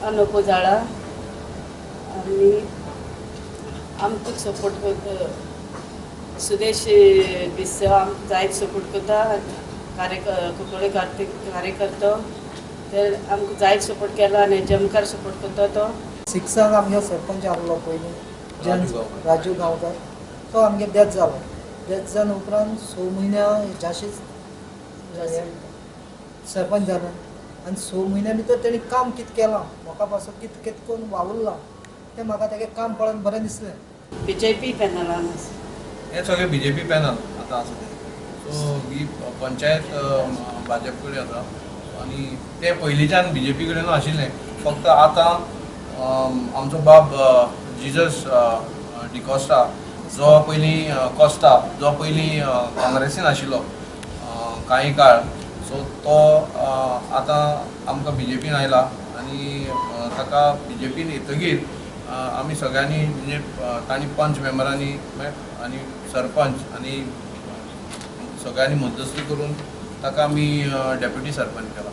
अनोपो जाळा आनी आमकां सपोर्ट करता सुदेश बिस्सा आमकां जायत सपोर्ट करता. कार्य कुंकळे कार्तीक कार्यकर्तो ते आमकां जायत सपोर्ट केला आनी हेज्या मुखार सपोर्ट करता तो. सिक्सांक आमगे सरपंच आहलो पयलीं राजू गांवकर, तो आमगे डेथ जालो. डेथ जावन उपरांत 6 म्हयन्या जाशीच सरपंच जालो आनी 6 म्हयन्या भितर तेणी काम कितें केलां, लोकां पासून कितें कितें करून वावुरलां तें म्हाका तेगें काम पळोवन बरें दिसलें. बीजेपी पॅनलान आसा हें सगळें बीजेपी पॅनल आतां आसा तें. सो ही पंचायत भाजप कडेन आसा आनी तें पयलींच्यान बीजेपी कडेन आशिल्लें. फक्त आतां आमचो बाब जिजस डिकॉस्टा जो पयलीं कोस्ता जो पयलीं काँग्रेसीन आशिल्लो कांय काळ, सो तो आतां आमकां बीजेपीन आयला आनी ताका बीजेपीन येतगीर आमी सगळ्यांनी म्हणजे तांणी पंच मेंबरांनी आनी सरपंच आनी सगळ्यांनी मध्यस्थी करून ताका आमी डेप्युटी सरपंच केला.